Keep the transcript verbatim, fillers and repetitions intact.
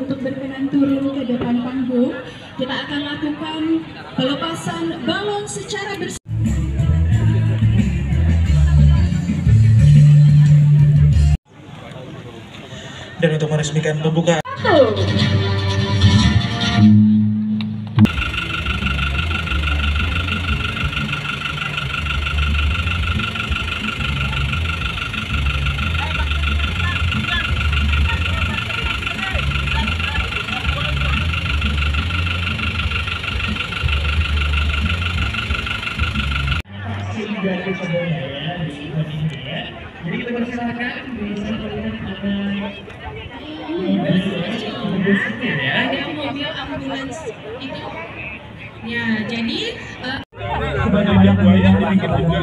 Untuk berkenan turun ke depan panggung, kita akan lakukan pelepasan balon secara bersama. Dan untuk meresmikan pembukaan. Jadi kita persilakan, bisa melihat ada mobil, ya, mobil ambulans itu. Ya, jadi, eh, banyak buaya di pinggir juga.